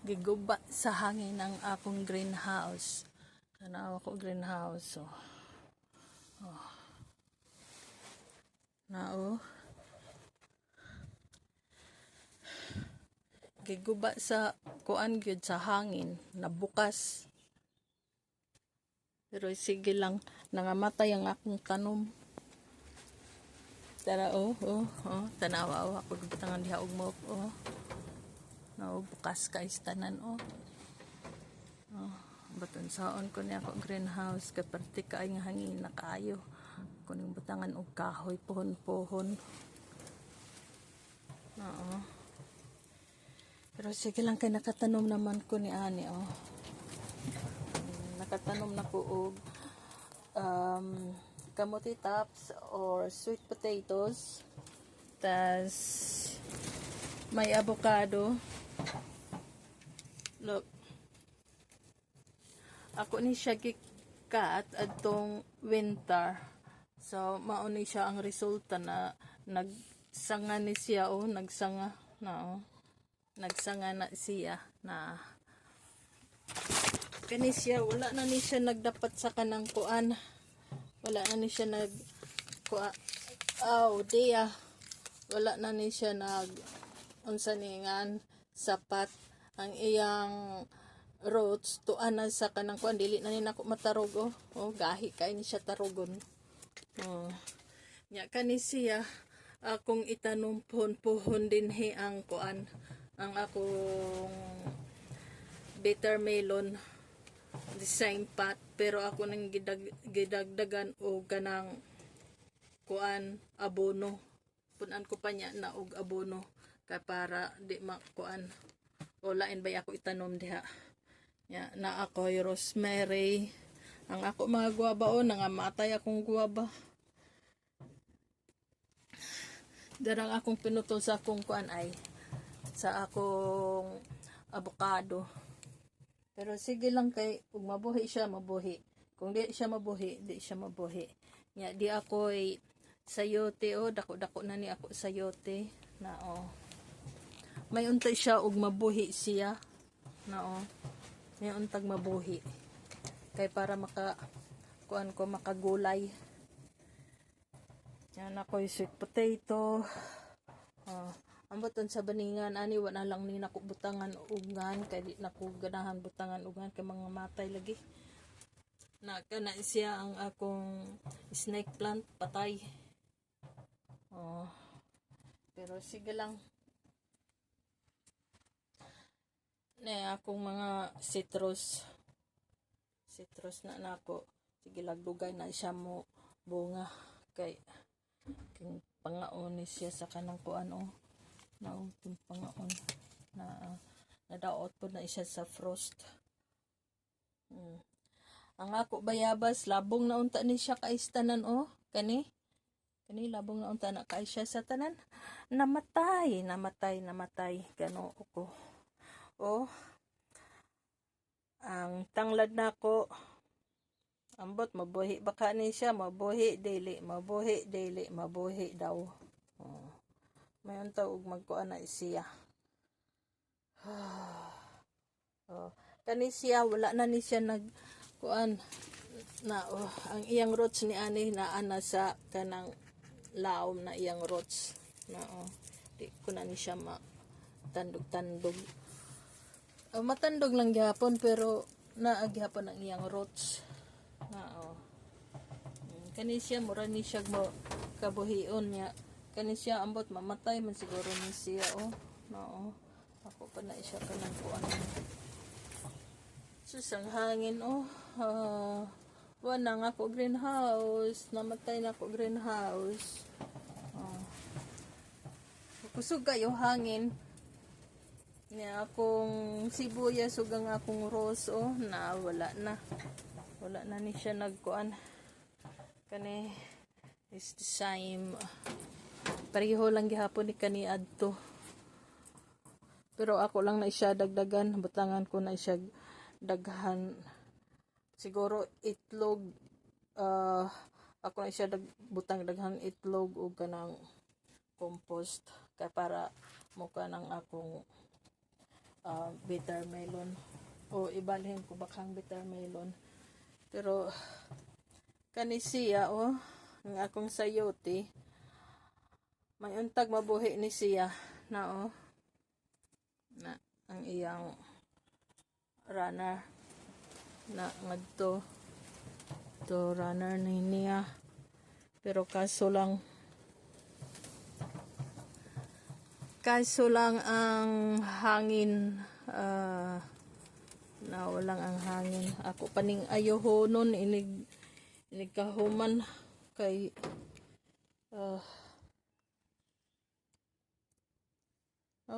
Giguba sa hangin ang akong greenhouse. Tanawa ko greenhouse. Oh. Oh. Nao. Giguba sa kuan gyud, sa hangin, nabukas. Pero sige lang, nangamatay ang akong tanom. Tara, oh, tanawa, oh, ako gibutangan diha og mop, oh. No, bukas kay tanan, oh. Oh, baton saon ko niya ako greenhouse kay parte kay nga hangin na kaayo. Kuning butangan og kahoy pohon-pohon. Oo. Pero sige lang kay nakatanom naman ko ni ani, oh. Nakatanom na ko og kamote tops or sweet potatoes. Tas may avocado. Look. Ako ni siya gikat adtong winter. So mao ni siya ang resulta na nagsanga ni siya, oh, nagsanga na, oh. Nagsanga na siya na kani siya, wala na ni siya nagdapat sa kanang kuan. Wala na ni siya nag kuan. Oh, diya. Wala na ni siya nag unsa ni ngan sapat ang iyang roots, tuan na sa kanang kuan, dili na ni nako matarog, oh. Oh, gahi kay ni siya tarogon. Oh. Nya kani siya akong itanom pohon-pohon dinhi ang kuan, ang akong bitter melon, the same pot, pero ako nang gidagdagan og kanang kuan, abono. Punan ko pa niya na og abono kay para di makuan o lain bay ako itanom diha. Ya, na ako rosemary. Ang ako mga guwaba, oh, nangamatay akong guwaba. Darang akong pinutol sa akong kuan ay sa akong avocado. Pero sige lang kay ug mabuhi siya, mabuhi. Kung di siya mabuhi, di siya mabuhi. Nya di ako'y sayote, oh, dako-dako na ni ako sayote na, oh. May unta siya og mabuhi siya na, oh. May untag mabuhi. Kay para maka kuan ko, makagulay. Yan ako sweet potato. Oh, ambot sa baningan ani, wala lang ni nako butangan ugan kay di nako ganahan butangan ugan kay mga matay lagi. Na kana siya ang akong snake plant, patay. Oh. Pero sige lang. Na akong mga citrus. Citrus na nako. Sige lagdugay na siya mo bunga kay king pangaon ni siya sa kanang kuan, oh. Naong pangaon na nadaot po na siya sa frost. Ang ako bayabas, labong na unta ni siya kay tanan, oh. Kani kani labong na unta na kay siya sa tanan. Namatay, namatay, namatay. Gano ko. Oh. Ang tanglad nako, ambot mabuhi baka ni siya, mabuhi dili, mabuhi dili, mabuhi daw. Oh. May unta og magkuan na siya. Oh. Kani siya, wala na ni siya nag kuan na, oh, ang iyang roots ni ani naa na sa kanang laom na iyang roots na, oh. Di ko na ni siya ma tandog-tandog. Oh, matandog lang gihapon pero naa gihapon ang iyang roots na, oh. Kani siya mura ni siya mo kabuhion niya. Kani siya ambot mamatay man siguro ni siya, oh. Na, oh. Ako pa na siya kanang kuan. Sus, ang hangin, oh. Wala nga ako greenhouse. Namatay na ako greenhouse. Oh. Kusog kayo hangin. Niya akong sibuyas ug ang akong rose, oh, na wala na. Wala na ni siya nagkuan. Kani is the same. Pareho lang gihapon ni kani adto. Pero ako lang na siya dagdagan, butangan ko na siya daghan. Siguro itlog, ako na siya butang daghan itlog ug kanang compost kay para mo kanang akong Bitter melon. O ibalhin ko bakang bitter melon. Pero kani siya oh, ang akong sayote. May untag mabuhi ni siya na oh. Na ang iyang runner na ngadto to runner ni niya, pero kaso lang ang hangin, na walang ang hangin. Ako paning ayohonon inig inig kahuman kay oh,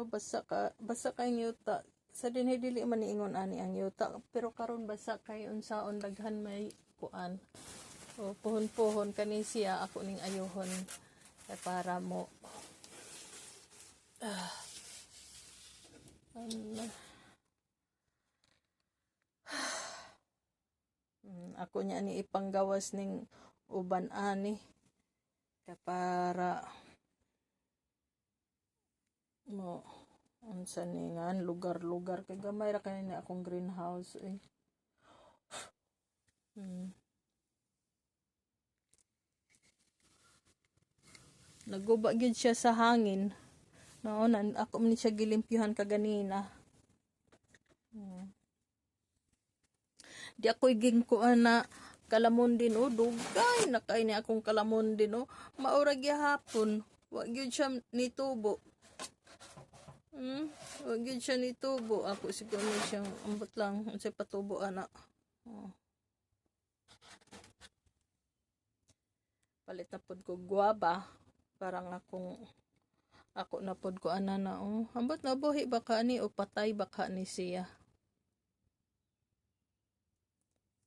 basa ka, basa kay yuta. Sa dinhi dili man niingon ani ang yuta, pero karon basa kay unsaon, daghan may kuan. O puhon-puhon kani siya, ako ning ayuhon kay para mo ano. Ako niya ni ipanggawas ning uban ani kay para mo unsa ni ngan lugar-lugar, kay gamay ra kay ni akong greenhouse eh. Naguba gyud siya sa hangin. Noon, ako man siya gilimpyuhan kaganina. Di ako gingkuan na kalamon din oh, dugay na kay ni akong kalamon din oh. Maura gyahapon, wa gyud siya nitubo. Wa gyud siya nitubo. Ako siguro siyang ambot lang unsay patubo ana. Oh. Palit na pod ko guaba parang akong ako na pod ko ana na oh. Ambot na buhi ba ka ni o patay ba ka ni siya?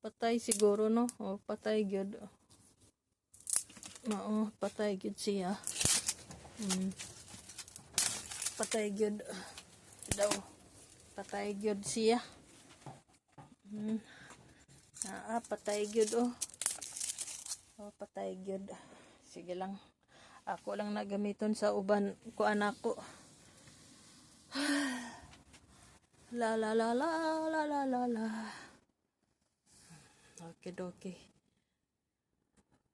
Patay siguro, no? O patay gyud. Oo, patay gyud siya. Patay gyud daw. Patay gyud siya. Ah, patay gyud oh. Oh, patay gyud. Sige lang. Ako lang nagamiton sa uban ko anak ko. La la la la la la la la. Okay, okay.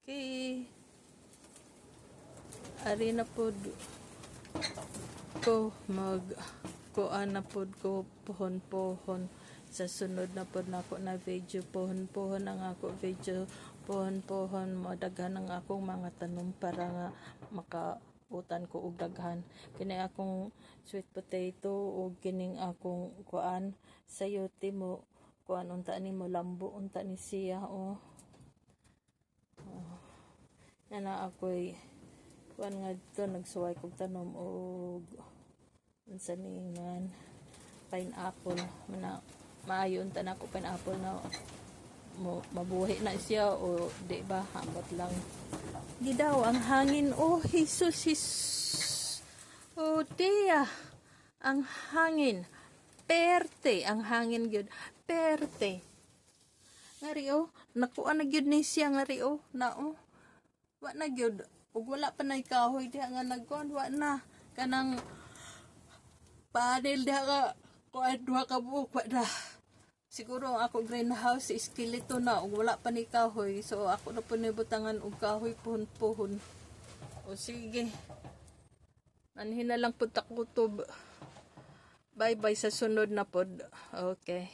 Okay. Ari na pod ko mag kuan na pod ko pohon-pohon. Sa sunod na pod nako na video, pohon-pohon ang ako video, pohon-pohon, madaghan ang akong mga tanom para nga makautan ko og daghan. Kini akong sweet potato ug kining akong kuan sayote mo kuan unta ni, mo lambo unta ni siya oh. Oh. Na ako'y kuan nga dito, nagsuway kog tanom og unsa ni ngan pineapple mana. Maayo unta na ako pineapple na mo, mabuhi na siya o di ba, ambot lang. Di daw ang hangin oh, Jesus, Jesus, oh dear, ang hangin perte, ang hangin gyud perte ngari oh. Nakuha na gyud ni siya ngari oh, na oh, wa na gyud ug wala pa nay kahoy diha nga nagkuan, wa na kanang panel diha nga kuan, duha ka buok, wa na. Siguro ang ako greenhouse skeleton na ug wala pa ni kahoy, so ako na po ni butangan og kahoy puhon-puhon. O sige, anhin na lang pud takutob. Bye bye, sa sunod na pod. Okay.